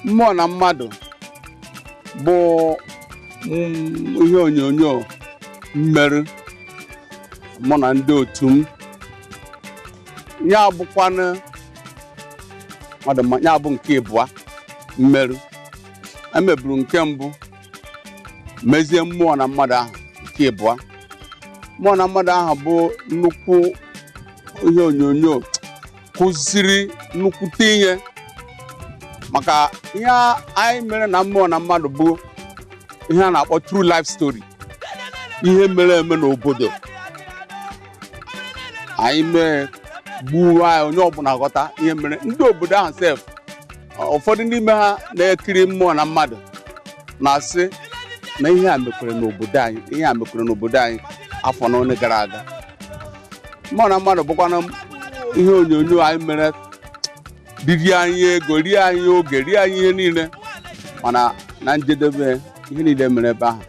Mmụọ na Mmadụ bụ ihe onyonyo mmerụ mụ na ndị otu m ya bụkwanụ ya bụ nke ịbụa mmerụ emeburu nke mbụ mezie Mmụọ na Mmadụ ahụ nke ịbụa. Mmụọ na Mmadụ ahụ bụ nnukwu ihe onyonyo kụziri nnukwute ihe maka ihe anyị mere na Mmụọ na Mmadụ bụ ihe a na-akpọ true life story, ihe mere eme n'obodo anyị mee gbuo anyị onye ọbụla ghọta ihe mere ndị obodo ahụ sef. Ụfọdụ n'ime ha na-ekiri Mmụọ na Mmadụ na-asị na ihe a mekwere n'obodo anyị, ihe a mekwere n'obodo anyị afọ na one gara aga. Mmụọ na Mmadụ bụkwana ihe onyonyo anyị mere riri anyị ego, rie anyị oge, rie anyị ihe niile, mana na njedebe ihe niile mere ebe ahụ.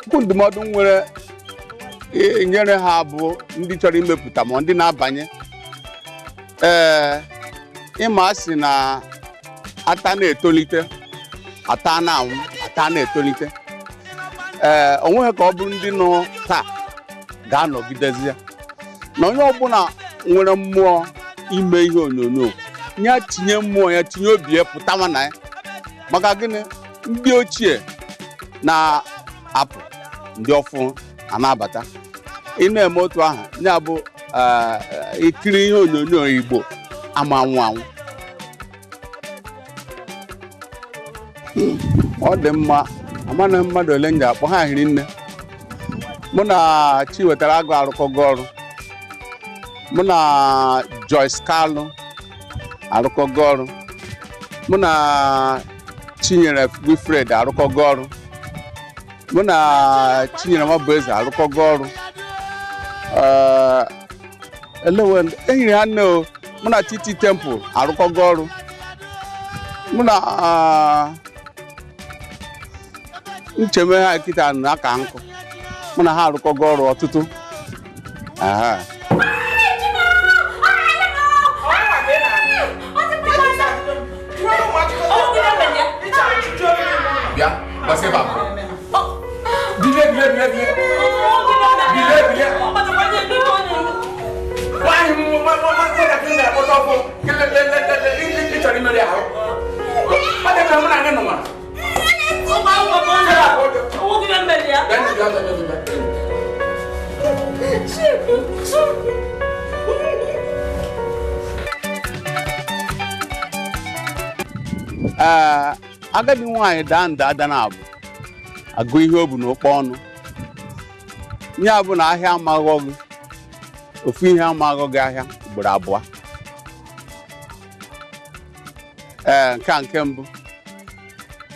Okwu ndụmọdụ nwere nyere ha bụ ndị chọrọ imepụta ma ndị na-abanye ee ịma asị na ata na-etolite, ata na-anwụ, ata na-etolite. Ee, o nweghị ka ọ bụrụ ndị nọ taa ga-anọgidezi ya na onye ọbụla nwere mmụọ ime ihe onyonyo ya tinye mmụọ ya, tinye obi ya, pụtawa na ya. Maka gịnị? Ndị ochie na-apụ, ndị ọfụ a na-abata. Ị na-eme otu ahụ ya bụ ikiri ihe onyonyo Igbo ama anwụ anwụ. Ọ dị mma. Amana mmadụ ole m ji akpọ ha hiri nne. Mụ na Chiwetara Agụ arụkọgo ọrụ, mụ na Joyce Kalụ arụkọgo ọrụ, mụ na Chinyere Wilfred arụkọgo ọrụ, mụ na Chinyere Nwabueze arụkọgo ọrụ. Elewe ehiri ha nne o. Mụ na Titi Temple arụkọgo ọrụ, mụ na ncheme ha kịta na aka nkụ, mụ na ha arụkọgo ọrụ ọtụtụ. Aha. Bịa, gbasa ebe a. Bilie, bilie, bilie, bilie. Bilie, bilie. Nwaanyị nwatakịrị na-akpọta ọkụ. Ị chọrọ imeri ahụ. Ọ dị ka mụ na gị nọ nwa. Bịa, bịa, bịa, bịa, bịa. Ee, agadi nwaanyị daa nda ada na abụ agụ ihe o bu n'ụkpọ ọnụ ya bụ na ahịa amaghọ gị ofu ihe, amaghọ gị ahịa ugboro abụọ. Ee, nke a nke mbụ.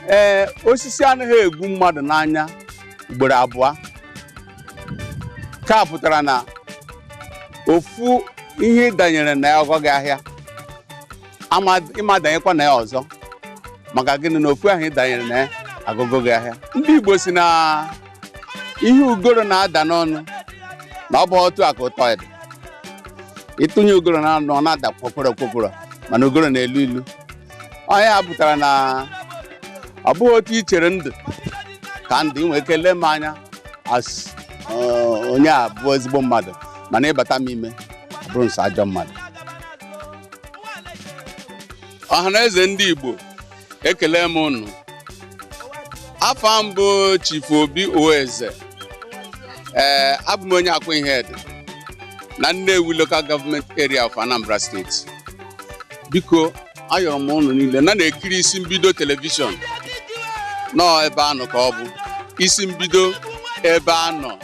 Ee, osisi anaghị egwu mmadụ n'anya ugboro abụọ. Nke a pụtara na ofu ihe danyere na ya ọghọ gị ahịa, ịma danyekwa na ya ọzọ. Maka gịnị? Na ofu ahụ ị danyere na ya agụgụ gị ahịa. Ndị Igbo si na ihe ugoro na-ada n'ọnụ na ọ bụ otu a ka ụtọ dị. Ịtụnye ugoro n'ọnụ, ọ na-ada kpọkpọrọ kpọkpọrọ, mana ugoro na-elu ilu. Onye a pụtara na ọ bụghị otu i chere ndụ ka ndụ ị nwere ike lee m anya as onye a bụ ezigbo mmadụ, mana ịbata m ime ọ bụrụ nsọ ajọ mmadụ. Ọhaneze ndị Igbo, ekele m unu. Afọ mbụ Chief Obi Oeze. Ee, abụ m onye Akwaihedị na Nnewi Local Government Area of Anambra State. Biko, ayọrọ m unu niile na na-ekiri Isi Mbido television nọọ ebe anọ ka ọ bụ Isi Mbido ebe anọ.